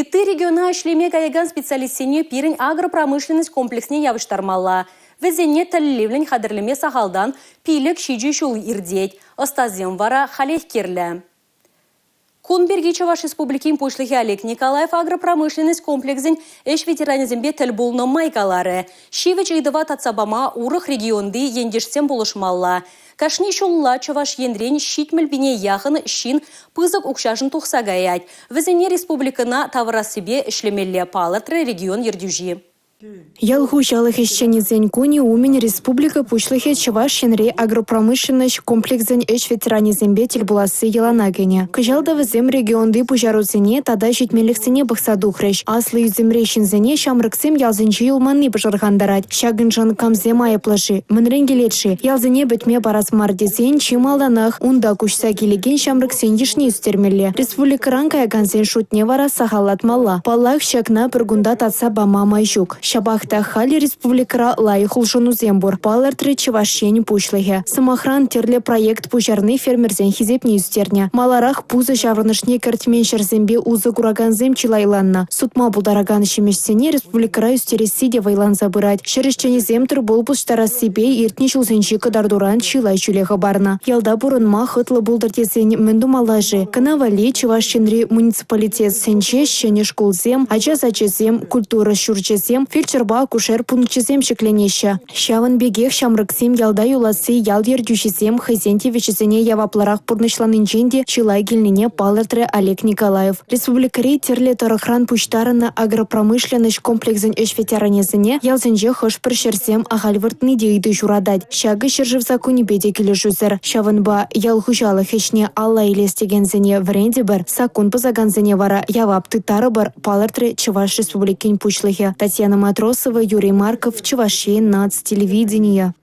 Ытти региона ӗҫлеме каякан специалистсене пирӗн агропромышленность комплексне явӑҫтармалла. Вӗсене тӗллевлӗн хатӗрлеме сахалтан 5-7 ҫул иртет. Ӑстасем вара халех кирлӗ. Кун пирки Чӑваш Республикин Пуҫлӑхӗ Олег Николаев агропромышленность комплексӗн ӗҫ ветеранӗсемпе тӗл пулнӑ май каларӗ. Ҫивӗч ыйтӑва татса пама урӑх регионти ентешсем пулӑшмалла. Кашни ҫулла Чӑваш Енрен 70 пине яхӑн ҫын пысӑк укҫашӑн тухса каять. Вӗсене республикӑна тавӑрассипе ӗҫлемелле, палӑртрӗ регион ертӳҫи. Ял хуҫалӑх ӗҫченӗсен кунӗ умӗн республика Пуҫлӑхӗ Чӑваш Енри агропромышленноҫ комплексӗн ӗҫ ветеранӗсемпе тӗл пуласси йӑлана кӗнӗ. Кӑҫал та вӗсем регионти пуҫарусене тата ҫитменлӗхсене пӑхса тухрӗҫ. Аслӑ ӳсӗмри ҫынсене ҫамрӑксем ялсенче юлманни пӑшӑрхантарать. Ҫакӑншӑн камсем айӑплӑ-ши, мӗнрен килет-ши? Ялсене пӗтме парас мар тесен чи малтанах унта куҫса килекен ҫамрӑксен йышне ӳстермелле. Республикӑран каякансен шутне вара сахаллатмалла. Паллах, ҫакна пӗр кунта татса пама май ҫук. Ҫапах та халӗ республикӑра лайӑх улшӑнусем пур, палӑртрӗ Чӑваш Ен Пуҫлӑхӗ. Сӑмахран, тӗрлӗ проект пуҫарни фермерсен хисепне ӳстернӗ. Маларах пусӑ ҫаврӑнӑшне кӗртмен ҫӗрсемпе усӑ куракансем чылайланнӑ. Сутма пултаракан ҫимӗҫсене республикӑра ӳстересси те вӑйланса пырать. Ҫӗр ӗҫченӗсем тыр-пул пуҫтарассипе иртнӗ ҫулсенчи кӑтартуран чылай ҫӳле хӑпарнӑ. Ялта пурӑнма хӑтлӑ пултӑр тесен мӗн тумалла-ши? Кӑна валли Чӑваш Енри муниципалитетсенче ҫӗнӗ шкулсем, ача сачӗсем, культура ҫурчӗсем, фельдшерпа акушер пункчӗсем ҫӗкленеҫҫӗ. Ҫавӑн пекех ҫамрӑксем ялта юласси ял ертӳҫисем хӑйсен тивӗҫӗсене яваплӑрах пурнӑҫланинчен те чылай килнине палӑртрӗ Олег Николаев. Республикӑри тӗрлӗ тӑрӑхран пуҫтарӑннӑ агропромышленноҫ комплексӗн ӗҫ ветеранӗсене ялсенче хӑш-пӗр ҫӗрсем ахаль выртни те ыйту ҫуратать. Ҫакӑ ҫӗршыв саккунӗпе те килӗшӳсӗр. Ҫавӑнпа ял хуҫалӑх ӗҫне алла илес текенсене вӗрентӗпӗр, саккун пӑсакансене вара явап тыттарӑпӑр, палӑртрӗ Чӑваш Республикин Пуҫлӑхӗ. Татьяна Матросова, Юрий Марков, Чӑваш Ен наци телевиденийӗ.